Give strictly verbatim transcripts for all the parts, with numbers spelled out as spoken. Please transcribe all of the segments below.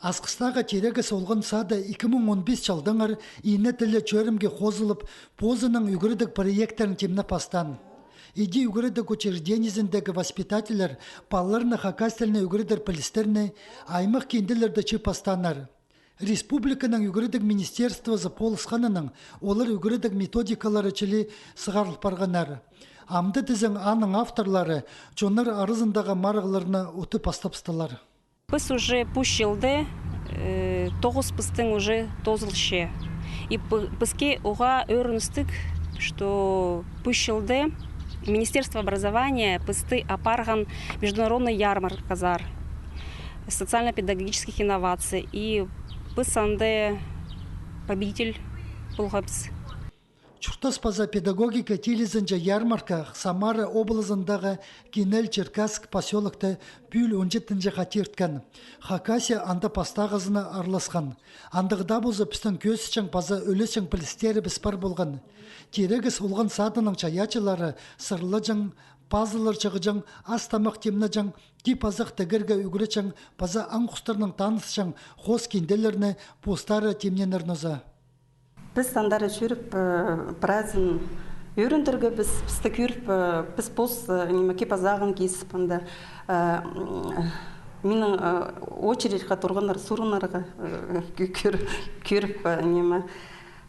Асхыстағы Тирегес олған сады ікі муң он пис чылдаңар ине тілі чӧрімге хозылып, позының ӱгредіг проекттерін тимнеп пастаан. Іди ӱгредіг учреждениезіндегі воспитательлер палаларны хакас тіліне ӱгредер пілістерні, аймах кинделерді чыып пастааннар. Республиканың ӱгредіг министерствозы полысханнаң олар ӱгредіг методикалары чіли сығарыл парғаннар. Амды тізең аның авторлары чоннар аразындағы марығларны утып пастапстылар. Піс уже пӱс чылда, э, тоғыс пістің уже тоозылча. И пі-, піске уғаа ӧріністіг, что пӱс чылда Министерство образования пісті апарған международный ярмарказар социально-педагогических инноваций. И піс анда победитель полғабыс. Чуртас паза педагогика тилізінҷе ярмарка Самара облазындағы Кинель-Черкасск посёлокта пӱӱл он читінҷі хати ирткен. Хакасия анда пастағызына араласхан. Андағ даа полза, пістің кӧзітчең паза ӱлесчең пілістерібіс пар полған. Тирегес олған садының чайаачылары сырлаҷаң, пазылар чығаҷаң, ас-тамах тимнеҷең, тип-азах тігерге ӱгретчең паза аң-хустарнаң танысчаң хоос кинделерні постары тимнееннер нооза. Піс андар чӧріп, э, прайзын ӧріндіргебіс, пісті кӧріп, э, піс пос, э, ниме, кип-азағын кизіп, анда, э, м, минің, э, очередьке турғаннар сурынарға, э, кӧ-, кӧр-, кӧріп, э, ниме,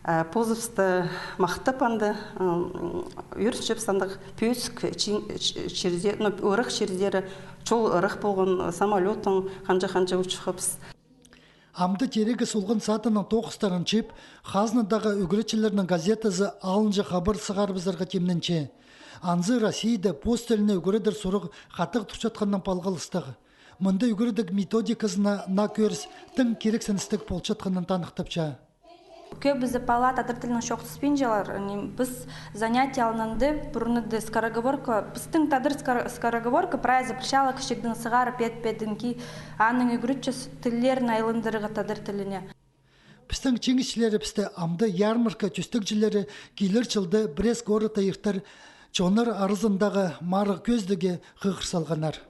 э, позыбысты махтап анда, м, ӧрінчебіс андағ пӧзік чи-, ч-, чирде, ну, ырах чирдері, чол ырах полған, самолёттаң ханҷа-ханҷа учуххабыс. Амды Тирегес олған садының тоғыстарын чыып, хазнадағы ӱгретчілернің газетазы алынҷа хабар сығарыбызарға тимненче. Анзы Россияда пос тіліне ӱгредер сурығ хатығ турчатханнаң палғалыстығ. Мында ӱгредіг методиказына наа кӧріс тың кирексіністіг полчатханын таныхтапча. Кӧбізі пала тадар тілінең чоохтаспинчалар, ниме, піс занятие алнында пурнада скороговорка, пістің тадар скор-, скороговорка прайзы пір чалғыс чигдең сығара пет-педінки, аның ӱгретчес тіллерін айландырарға тадар тіліне. Пістің чиңісчілерібісті амды ярмарка тӧстегҷілері килер чылда пірее городта иртер чоннар аразындағы марығ кӧзідіге хығыр салғаннар.